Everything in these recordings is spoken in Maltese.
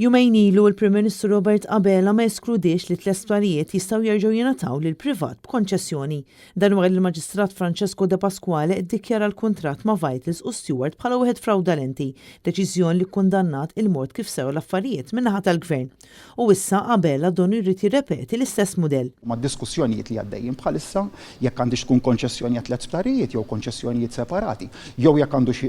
Jumejn ilu l-Prim Ministru Robert Abela ma eskludiex li tliet sptarijiet jistgħu jerġgħu jingħataw lill-privat b'konċessjoni. Dan wara li l-Maġistrat Francesco Depasquale ddikjara l-kuntratt ma' Vitals u Steward bħala wieħed frawdalenti, deċiżjoni li kkundannat il-mod kif saru l-affarijiet min-naħa tal-Gvern. U issa Abela donnu jrid jirrepeti l-istess mudell. Huma diskussjonijiet li għaddejjin bħalissa jekk għandhiex tkun konċessjoni għat-tliet sptarijiet jew konċessjonijiet separati, jew jekk għandux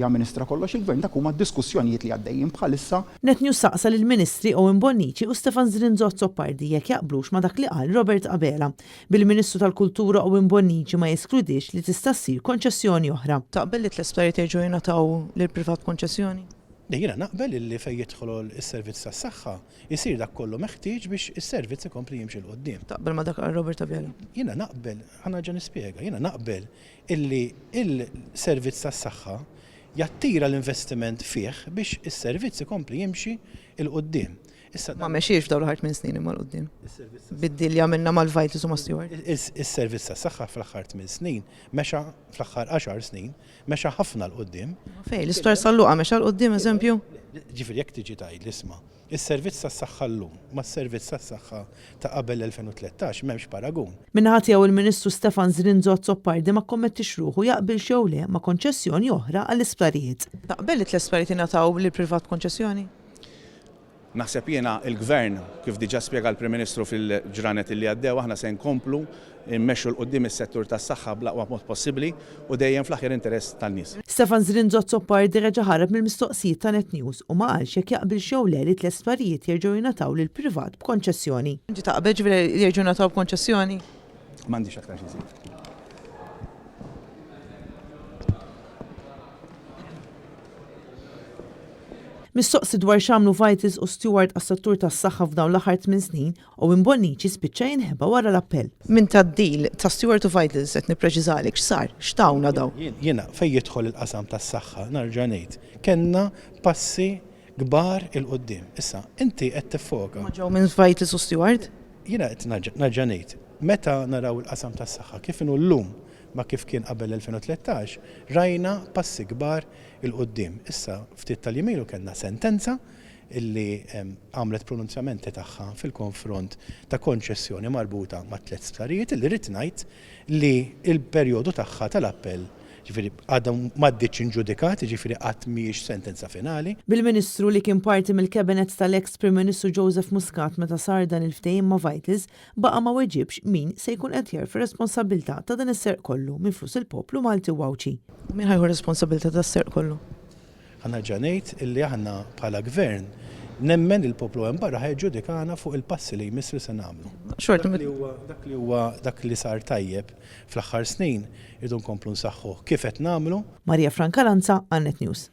jamministra kollox il-Gvern, dak huma diskussjonijiet li għaddejjin bħalissa. Net News saqsa lill-Ministri Owen Bonnici u Stefan Zrinzo Azzopardi jekk jaqblux ma' dak li qal Robert Abela, bil-Ministru tal-Kultura Owen Bonnici ma jeskludix li tista' ssir konċessjoni oħra. Taqbel li tliet sptarijiet jerġgħu jingħataw lill-privat b'konċessjoni? Le, jiena naqbel illi fejn jidħol is-servizz tas-saħħa, isir dak kollu meħtieġ biex is-servizz ikompli jimxi 'l quddiem. Taqbel ma' dak qal Robert Abela? Jiena naqbel, ħa nerġa' nispjega, jiena naqbel illi l-servizz tas-saħħa jattira l-investiment fih biex is-servizz ikompli jimxi 'l quddiem. Issa Ma mexiex f'dawn l-aħħar tmien snin imma 'l quddiem. Bid-deal li għamilna mal-Vitals u ma' Steward. Is-servizz tas-saħħa fl-aħħar tmien snin mexa fl-aħħar għaxar snin mexa ħafna 'l quddiem. Fejn? L-Isptar San Luqa mexa 'l quddiem eżempju? Ġifieri jekk tiġi tgħidli isma', is-servizz tas-saħħa llum mas-servizz tas-saħħa ta' qabel l-2013 m'hemmx paragun. Min-naħa tiegħu il-Ministru Stefan Zrinzo Azzopardi ma kkommettiex ruħu jaqbilx jew le ma' konċessjoni oħra għall-isptarijiet. Taqbel li tliet sptarijiet jingħataw lill-privat b'konċessjoni? Naħseb jiena il-Gvern, kif diġà spjega l-Prim Ministru fil-ġranet li għaddew, aħna se nkomplu mmexxu 'l quddiem is-settur tas-saħħa bl-aqwa mod possibbli u dejjem fl-aħjar interess tan-nies. Stefan Zrinzo Azzopardi reġa' ħarab mill-mistoqsijiet ta' Net News u ma qalx jekk jaqbilx jew le li tliet sptarijiet jerġgħu jingħataw lill-privat b'konċessjoni. Inti taqbel ġifieri li jerġgħu jingħataw b'konċessjoni? M'għandix aktar xi nżid. Mistoqsi dwar x'għamlu Vitals u Steward għas-settur tas-saħħa f'dawn l-aħħar tmien snin, Owen Bonnici spiċċa jinħeba wara l-appell. Minn tad-deal ta' Steward u Vitals qed nippreċiżalek x'sar, x'tawna dawn. Jiena fejn jidħol il-qasam tas-saħħa narġa' ngħid, kellna passi kbar 'il quddiem. Issa, inti qed tiffoka. Ma ġew minn Vitals u Steward? Jiena qed nerġa' ngħid, meta naraw il-qasam tas-saħħa kif inhu llum ma' kif kien qabel l-2013, rajna passi kbar 'il quddiem. Issa, ftit tal-jiem ilu kellna sentenza illi għamlet pronunzjamenti tagħha fil-konfront ta' konċessjoni marbuta ma' tliet sptarijiet illi rrid ngħid li l-perjodu tagħha tal-appell, jiġifieri għadha m'għaddietx inġudikat, jiġifieri qatt mhijiex sentenza finali. Bil-Ministru li kien parti mill-Cabinet tal-eks Prim Ministru Joseph Muscat meta sar dan il-ftehim ma' Vitals, baqa' ma weġibx min se jkun qed jerfa' r-responsabbiltà ta' dan is-serq kollu minn flus il-poplu Malti u Għawdxi. U min ħa jieħu r-responsabbiltà tas-serq kollu? Ħa nerġa' ngħid illi aħna bħala Gvern nemmen li l-poplu hemm barra ħa jiġġudikana fuq il-passi li jmiss li se nagħmlu. Xorta Dak li huwa dak li huwa dak li sar tajjeb fl-aħħar snin irridu nkomplu nsaħħuh kif qed nagħmlu. Maria Francalanza għal Net News.